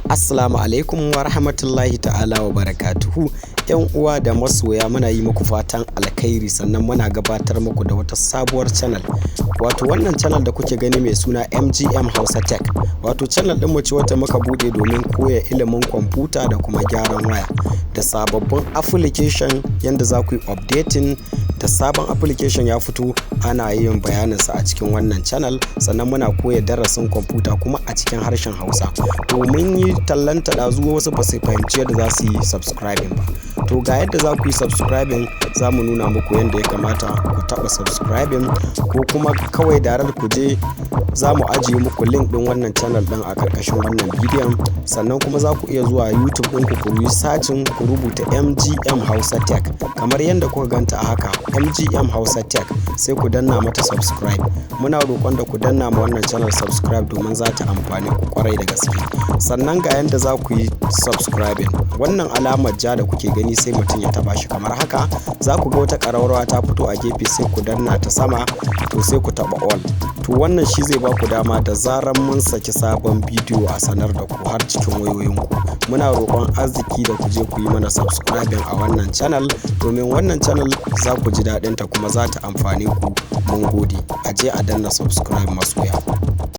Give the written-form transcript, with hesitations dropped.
Assalamu alaikum wa rahmatullahi ta'ala wa barakatuhu. 'Yan uwa da masoya, muna yi muku fatan alkhairi, sannan muna gabatar muku da wata sabuwar channel. Wato wannan channel da kuke gani mai suna MGM Hausa Tech. Wato channel ɗin mu ce wacce muka buɗe domin koya ilimin kwamfuta da kuma gyaran waya. Da sababbin application, yanda za ku yi updating da sabon application ya fito, ana yin bayaninsa a cikin wannan channel. Sannan muna koya darasin kwamfuta kuma a cikin harshen Hausa. To, mun yi tallanta ɗazu, wasu ba su fahimci yadda za su yi subscribing ba. To, ga yadda za ku yi subscribing. Za mu nuna muku yadda ya kamata ku taɓa subscribing, ko kuma kawai direct ku je, za mu ajiye muku link ɗin wannan channel ɗin a ƙarƙashin wannan bidiyon. Sannan kuma za ku iya zuwa YouTube ɗinku, ku yi searching, ku rubuta MGM Hausa Tech kamar yadda kuka ganta a haka, MGM Hausa Tech, sai ku danna mata subscribe. Muna roƙon da ku danna ma wannan channel subscribe domin za ta amfane ku kwarai da gaske. Sannan ga yadda za ku yi subscribing: wannan alamar ja da kuke gani, sai mutum ya taba shi kamar haka. Za ku ga wata ƙararrawa ta fito a gefe, sai ku danna ta sama. To, sai ku taba all. To, wannan shi zai ba ku dama da zaran mun saki sabon bidiyo a sanar da ku har cikin wayoyinku. Muna roƙon arziki da ku je ku yi mana subscribing a wannan channel, domin wannan channel za ku ji daɗinta kuma za ta amfane ku. Mun gode, a je a danna subscribe, masoya.